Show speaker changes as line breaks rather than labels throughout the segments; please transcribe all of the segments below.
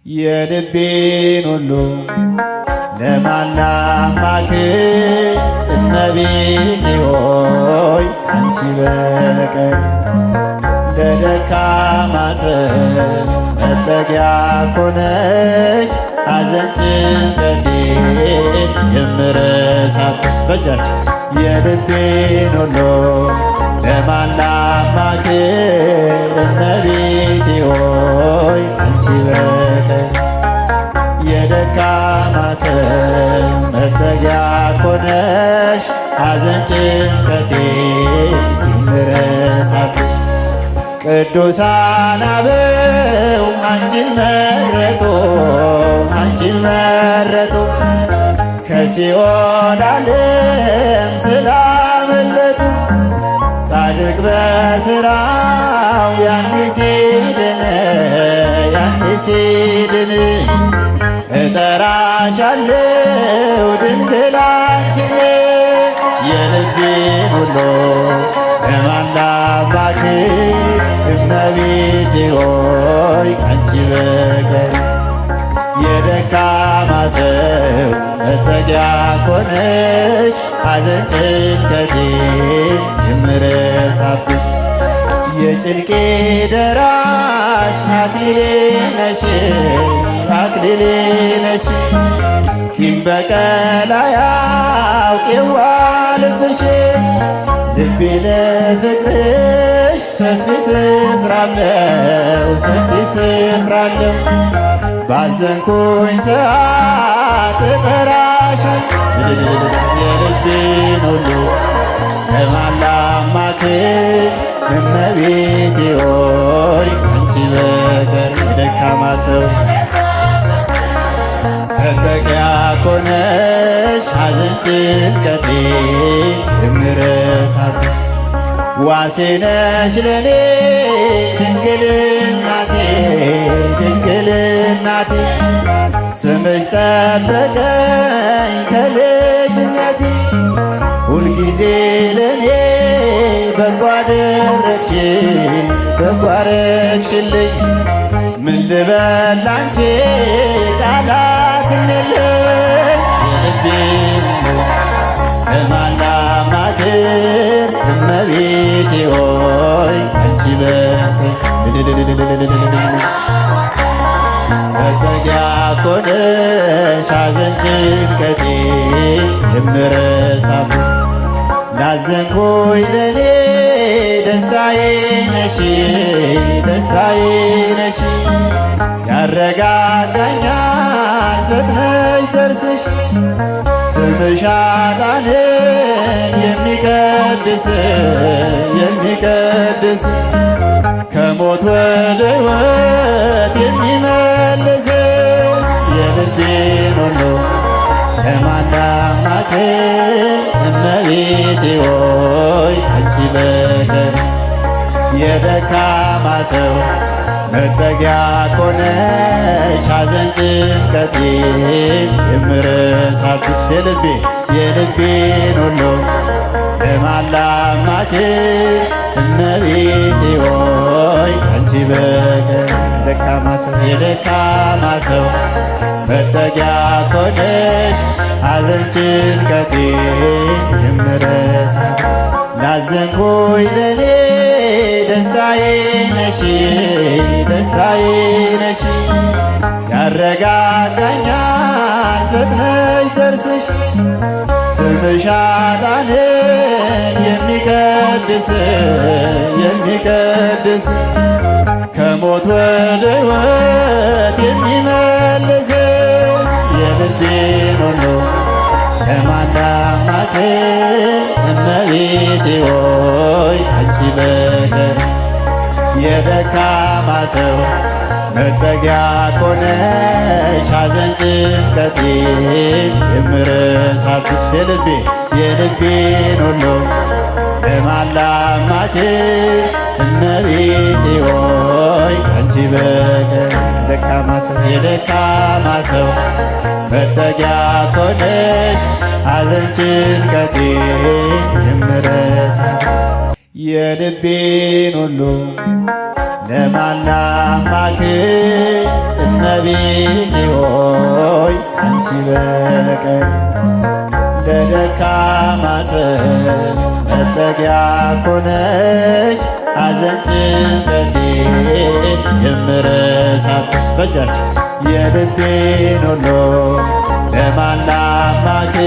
የልቤን ሁሉ ለማን ላማክር? እመቤቴ ሆይ አንቺ በቀር። ለደካማ ሰው መጠጊያ እኮ ነሽ፣ ሐዘን ጭንቀቴን የምረሳብሽ። በእጃችሁ የልቤን ሁሉ ለማን ላማክር? እመቤቴ ሆይ አንቺ በቀር። የደካማ ሰው መጠጊያ እኮ ነሽ፣ ሐዘን ጭንቀቴን የምረሳብሽ። ቅዱሳን አበው አንቺን መረጡ፣ አንቺን መረጡ፣ ከሲኦል ዓለም ስላመለጡ። ጻድቅ በስራው ያኔ ሲድን፣ ያኔ ሲድን፣ እጠራሻለሁ ድንግል አንቺን። የልቤን ሁሉ ለማን ላማክር? እመቤቴ ሆይ ካንቺ በቀር። የደካማ ሰው መጠጊያ እኮ ነሽ፣ ሐዘን ጭንቀቴን የምረሳብሽ። የጭንቄ ደራሽ አክሊሌ ነሽ፣ አክሊሌ ነሽ። ቂም በቀል አያውቅ የዋልብሽ። ልቤ ለፍቅርሽ ሰፊ ስፍራ አለው፣ ሰፊ ስፍራ አለው። ባዘንኩኝ ሰዓት እጠራሻለሁ። የልቤን ሁሉ ለማን ላማክር? እመቤቴ ሆይ አንቺ በቀር። የደካማ ሰው መጠጊያ እኮ ነሽ፣ ሐዘን ጭንቀቴን የምረሳብሽ። ዋሴ ነሽ ለኔ ድንግል እናቴ፣ ድንግል እናቴ። ስምሽ ጠበቀኝ ከልጅነቴ። ሁልጊዜ ለኔ በጎ አደረግሽ፣ በጎ አደረግሽልኝ። ምን ልበል ላንቺ? ቃላት የለኝ። የልቤን ለማን ላማክር? እመቤቴ ሆይ አንቺ በስተቀር። መጠጊያ እኮ ነሽ፣ ሐዘን ጭንቀቴን የምረሳብሽ። ላዘንኩኝ ለኔ ደስታዬ ነሽ፣ ደስታዬ ነሽ። ያረጋጋኛል ፈጥነሽ ደርስሽ። ስምሽ ኃጥአንን የሚቀድስ፣ የሚቀድስ፣ ከሞት ወደ ሕይወት የሚመልስ። የልቤን ሁሉ ለማን ላማክር? እመቤቴ ሆይ አንቺ በቀር። የደካማ ሰው መጠጊያ እኮ ነሽ፣ ሐዘን ጭንቀቴን የምረሳብሽ። የልቤን ሁሉ ለማን ላማክር? እመቤቴ ሆይ አንቺ በቀር። የደካማ ሰው፣ የደካማ ሰው መጠጊያ እኮ ነሽ፣ ሐዘን ጭንቀቴን የምረሳ። ላዘንኩኝ ለኔ ደስታዬ ነሽ፣ ደስታዬ ነሽ። ያረጋጋኛል ፈጥነሽ ደርስሽ። ስምሽ ኃጥአንን የሚቀድስ፣ የሚቀድስ፣ ከሞት ወደ ሕይወት የሚመልስ። የልቤን ሁሉ ለማን ላማክር? እመቤቴ ሆይ አንቺ በቀር። የደካማ ሰው መጠጊያ እኮ ነሽ፣ ሐዘን ጭንቀቴን የምረሳብሽ። የልቤን ሁሉ ለማን ላማክር? እመቤቴ ሆይ አንቺ በቀር። የደካማ ሰው፣ የደካማ ሰው መጠጊያ እኮ ነሽ፣ ሐዘን ጭንቀቴን የምረሳ። የልቤን ሁሉ ለማን ላማክር? እመቤቴ ሆይ አንቺ በቀር ለደካማ ሰው መጠጊያ እኮ ነሽ ሐዘን ጭንቀቴን የምረሳብሽ በእጃችሁ የልቤን ሁሉ ለማን ላማክር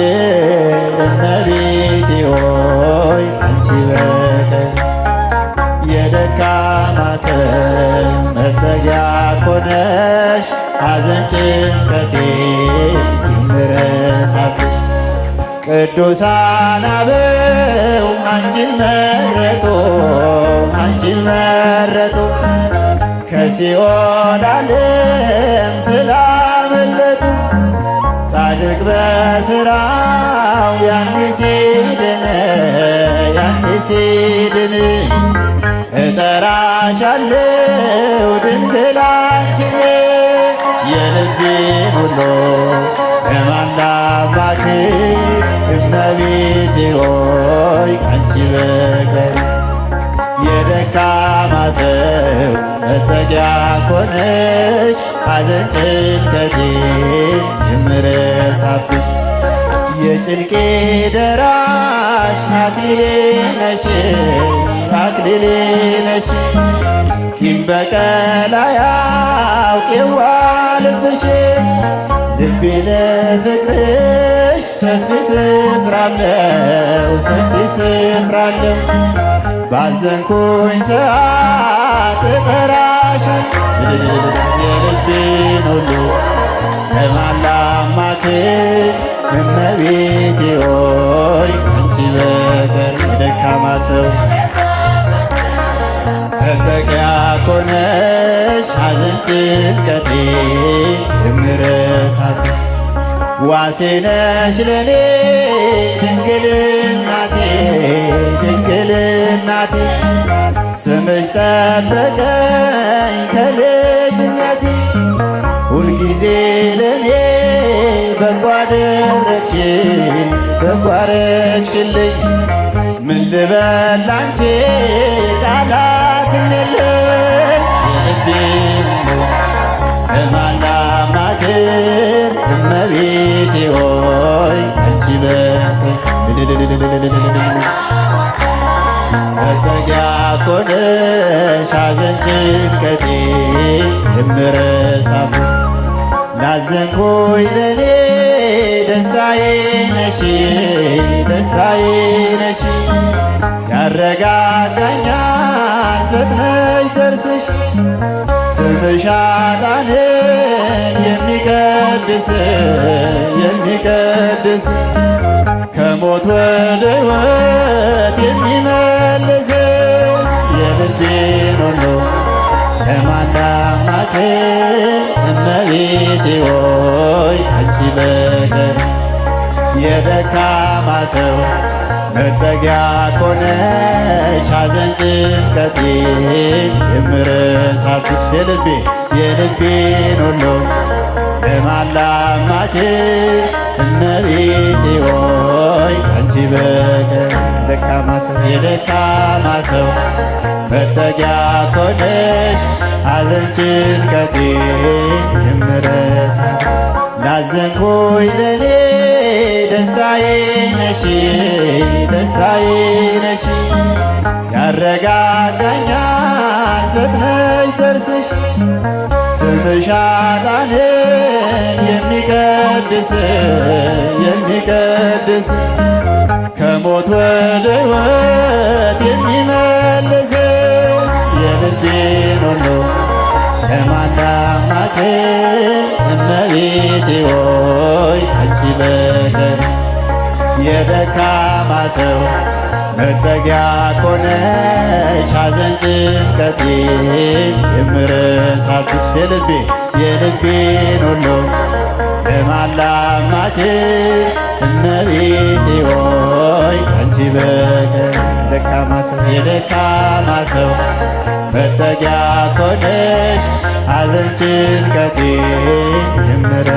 እመቤቴ ሆይ አንቺ በቀር የደካማ ሰው መጠጊያ እኮ ነሽ ሐዘን ጭንቀቴን የምረሳብሽ ቅዱሳን አበው አንቺን መረጡ አንቺን መረጡ ከሲኦል ዓለም ስላመለጡ ጻድቅ በስራው ያኔ ሲድን ያኔ ሲድን እጠራሻለሁ ድንግል አንቺን የልቤን ሁሉ ለማን ላማክር እመቤቴ ሆይ ካንቺ በቀር የደካማ ሰው መጠጊያ እኮ ነሽ ሐዘን ጭንቀቴን የምረሳብሽ የጭንቄ ደራሽ አክሊሌ ነሽ አክሊሌ ነሽ ቂም በቀል አያውቅ የዋህ ልብሽ ልቤ ለፍቅርሽ ሰፊ ስፍራ አለው ሰፊ ስፍራ አለው ባዘንኩኝ ሰዓት እጠራሻለሁ የልቤን ሁሉ ለማን ላማክር እመቤቴ ሆይ ካንቺ በቀር የደካማ ሰው መጠጊያ እኮ ነሽ ሐዘን ጭንቀቴን የምረሳብሽ ዋሴ ነሽ ለኔ ድንግል እናቴ ድንግል እናቴ ስምሽ ጠበቀኝ ከልጅነቴ ሁልጊዜ ለኔ በጎ አደረግሽ በጎ አደረግሽልኝ ምን ልበል ላንቺ ቃላት የለኝ የልቤን ለማን ላማክር እመቤቴ ሆይ አንቺ በስተቀር መጠጊያ እኮ ነሽ ሐዘን ጭንቀቴን የምረሳብሽ ላዘንኩኝ ለኔ ደስታዬ ነሽ ደስታዬ ነሽ ያረጋጋኛል ፈጥነሽ ደርስሽ ስምሽ ኃጥአንን የሚቀድስ የሚቀድስ ከሞት ወደ ሕይወት የሚመልስ የልቤን ሁሉ ለማን ላማክር እመቤቴ ሆይ ካንቺ በቀር የደካማ ሰው መጠጊያ እኮ ነሽ ሐዘን ጭንቀቴን የምረሳብሽ የልቤ የልቤን ሁሉ ለማን ላማክር እመቤቴ ሆይ ካንቺ በቀር ደካማ ሰው የደካማ ሰው መጠጊያ እኮ ነሽ ሐዘን ጭንቀቴን የምረሳ ላዘንኩኝ ለኔ ደስታዬ ነሽ ደስታዬ ነሽ ያረጋጋኛል ፈጥነሽ ደርስሽ ስምሽ ኃጥአንን የሚቀድስ የሚቀድስ ከሞት ወደ ሕይወት የሚመልስ የልቤን ሁሉ ለማን ላማክር እመቤቴ ሆይ ካንቺ በቀር የደካማ ሰው መጠጊያ እኮ ነሽ ሐዘን ጭንቀቴን የምረሳብሽ የልቤ የልቤን ሁሉ ለማን ላማክር እመቤቴ ሆይ ካንቺ በቀር ደካማ ሰው የደካማ ሰው መጠጊያ እኮ ነሽ ሐዘን ጭንቀቴን የምረ